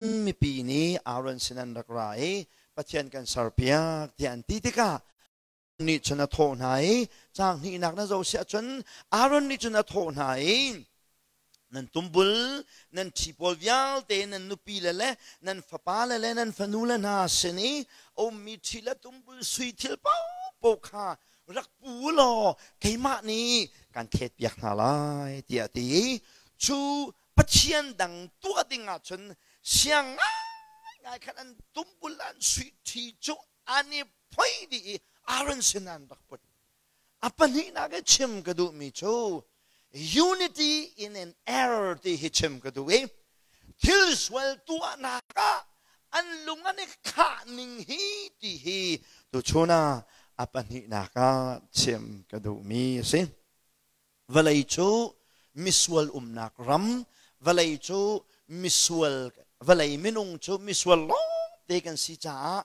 Mipi nih Aaron sin an rak ra i Pathian kan serpiak tiah an ti tikah nih cun a thawh hna i caang hnihnak na zoh siah cun Aaron nih cun a thawh hna i nan tumbul nan ṭhi pawl vialte nan nupi le le nan fapa le le nan fanu le hna sin i a ummi ṭhi le tumbul sui thil paohpaoh kha rak pu law keimah nih kan thletpiak hna lai tiah a ti i cu Pathian dang tuah ding ahcun siang ngaingai khan an tumbul an sui ṭhi cu an i phoih dih i Aaron sinah an rak put. A pahnihnak i chim ka duhmi cu unity in an error ti hi chim ka duh i thil sual tuahnak ah an lung an i khah ning hi ti hi tuchun ah a pahnihnak ah chim ka duhmi a si. Vawlei cu misual umnak ram, vawlei cu misual, vawlei minung cu misual lawngte kan si caah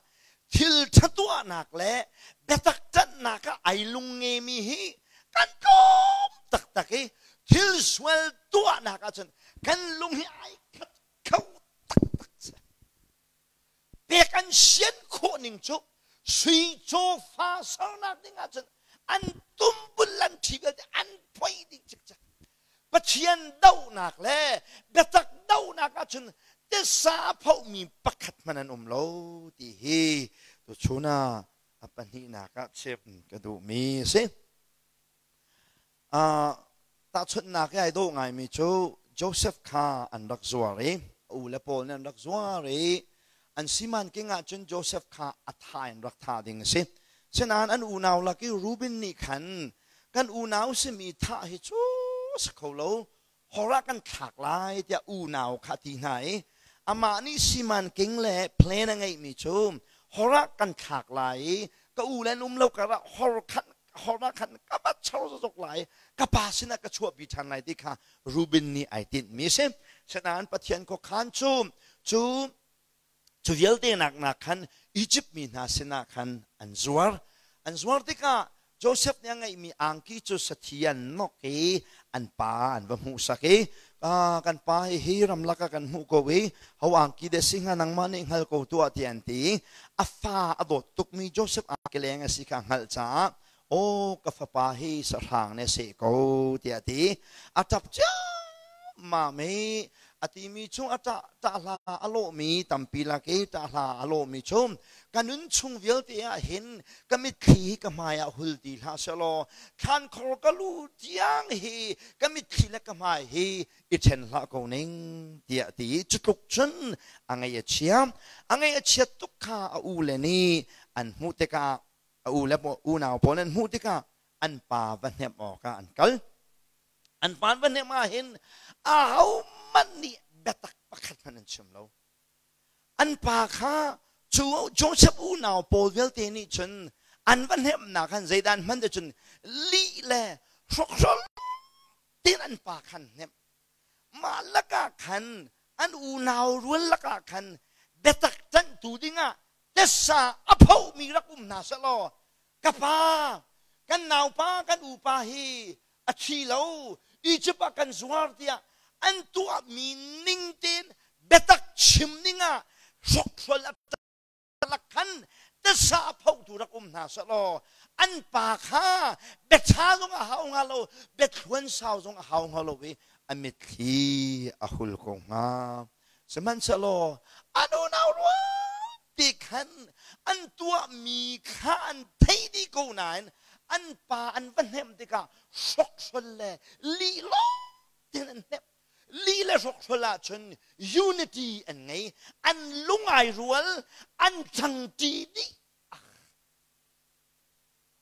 thil ṭha tuahnak le biatak ṭanhnak ah ai lungngemi hi kan tlawm taktak i thil sual tuahnak ahcun kan lung hi ai khat kho taktak si. Pek an sian khawh ning cu sui cawfa sernak ding ahcun an tumbul an ṭhi vialte an phoih dih cikcek. Pathian dohnak le biatak dohnak ahcun tisa a phohmi pakhat hmanh an um lo ti hi tuchun ah a pahnihnak ah chim ka duhmi a si. Tahchunhnak i ai dawh ngaimi cu Joseph kha an rak zuar i a u le pawl nih an rak zuar i an siman king ahcun Joseph kha a tha in rak thah ding a si. Sinain an unau lak i Reuben nih khan kan unau simi thah hi cu si kho lo, hor ah kan thlak lai tiah unau kha a ti hna i amah nih siman king le plan a ngeihmi cu hor ah kan thlak lai i ka u le an um lo karah hor khan hor ah khan ka va chor zok lai ka pa sinah ka chuahpi ṭhan lai ti kha Reuben nih ai tinhmi a si. Sinain Pathian khuakhan cu cu cu vialte nak nak khan Egypt mi hna sinah khan an zuar. An zuar tikah Joseph nih a ngeihmi angki cu sathi an nok i an pa an va hmuhsak i kan pa hi hi ramlak ah kan hmuh ko i ho angki deh si hnga nangmah nih hngal ko tuah tiah an ti. A fa a dawt tukmi Joseph angki leng a si kha hngalh caah aw ka fapa hi sahrang nih a seh ko tiah a ti. A ṭap ciammam i a timi cu a ṭah ṭah hla a lawhmi tampi lak i ṭah hla a lawhmi cu ka nun chung vialte ah hin ka mitthli hi ka hmai ah hul ti hlah sehlaw thlankhor ka lu tiang hi ka mitthli le ka hmai hi i ṭhen hlah ko ning tiah a ti i cu tluk cun a ngaih a chia. A ngaih a chiat tuk kha a u le nih an hmuh tikah a u le unau pawl an hmuh tikah an pa va hnemh awkah an kal. An pa va hnemh ah hin ahohmanh nih biatak pakhat hmanh an chim lo. An pa kha cu Joseph unau pawl vialte nih cun an va hnemhnak khan zeidah an hman te cun lih le hrokhrol tin an pa khan hnemh. Mah lakah khan an unau rual lakah khan biatak ṭanhtu dingah tessa a phomi rak um hna sehlaw ka pa kan naupa kan upa hi a thi lo Egypt ah kan zuar tiah an tuahmi ning tein biatak chim dingah hrokhrol a lak khan tasa a photu rak um hna sehlaw an pa kha biaṭha zong a hau hnga lo biathluan sau zong a hau hnga lo i a mitthli a hul ko hnga sihmanhsehlaw an unau rual ti khan an tuahmi kha an thei dih ko nain an pa an va hnemh tikah hrokhrol le lih lawng tin an hnemh Lih le hrokhrol ahcun unity an ngei, an lung ai rual, an ṭangṭi dih.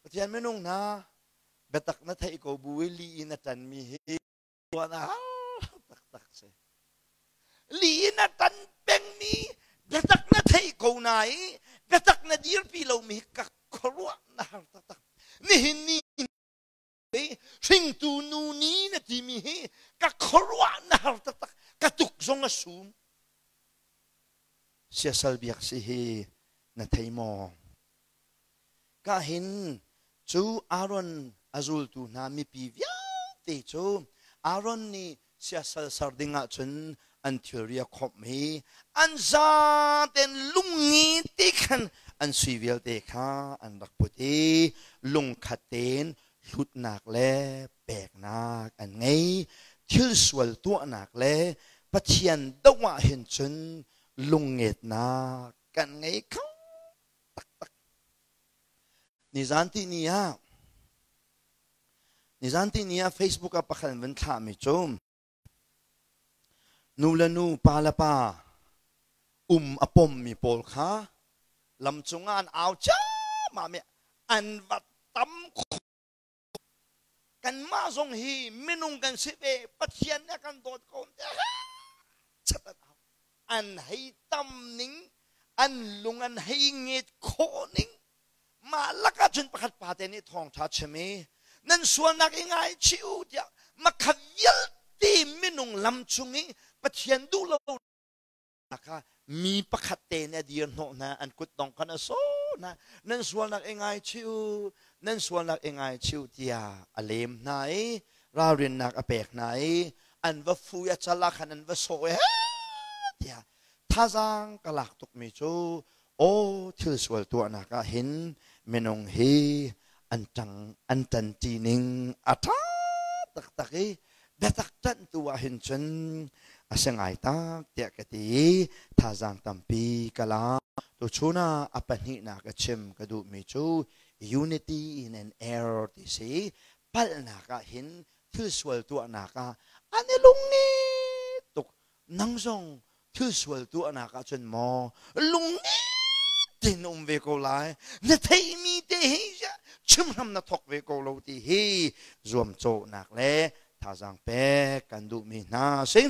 Pathian minung hna, biatak na theih ko bu i lih in a ṭanmi hi tuah na har taktak si. Lih in a ṭan pengmi biatak na theih ko na i biatak na dirpi lomi hi ka khuaruah na har taktak. Nihin ni hringtu nu ni na timi hi ka khuaruah na har taktak ka tuk zong a sum siasal biak si hi na thei maw ka hin cu Aaron a zultu hna mipi vialte cu Aaron nih siasal ser ding ahcun An thilri a khawmh i an zaten lungngi ti khan an sui vialte kha an rak put i lungkhat tein hlutnak le peknak an ngei. Thil sual tuahnak le Pathian doh ah hin cun lungngetnak kan ngei kho taktak. Nizan ti ni ah Nizan ti ni ah Facebook ah pakhat an vun thlahmi cu nu le nu, pa le pa um a pommi pawl kha lam cungah an au ciammam i an va tam Kanmah zong hi minung kan si ve, Pathian nih a kan dawt ko chat an au. An hei tam ning, an lung an hei nget khawh ning. Mah lakah cun pakhat pa te nih thawngṭha chim i nan sualnak i ngaichih u tiah makhat vialte minung lam chung i Pathian duh lo kha mi pakhat te nih a dir hnawh hna, an kut dong khan a sawh hna, nan sualnak i ngaichih u, nan sualnak i ngaichih u tiah a lem hna i ralrinnak a pek hna i an va fu i a cal ah khan an va sawh i tiah thazaang ka lak tukmi cu aw thil sual tuahnak ah hin minung hi an ṭang an ṭanṭi ning a ṭha taktak i biatak ṭanhtu ah hin cun a si ngai tak tiah ka ti i thazaang tampi ka la. Tuchun ah a pahnihnak a chim ka duhmi cu unity in an error ti si. Palhnak ah hin thil sual tuahnak ah an i lungngi tuk. Nang zong thil sual tuahnak ah cun maw lungngi tein na um ve ko lai. Na theihmi te hi chim hram na thawk ve ko lo ti hi zuamcawhnak le thazaang pek kan duhmi hna a si.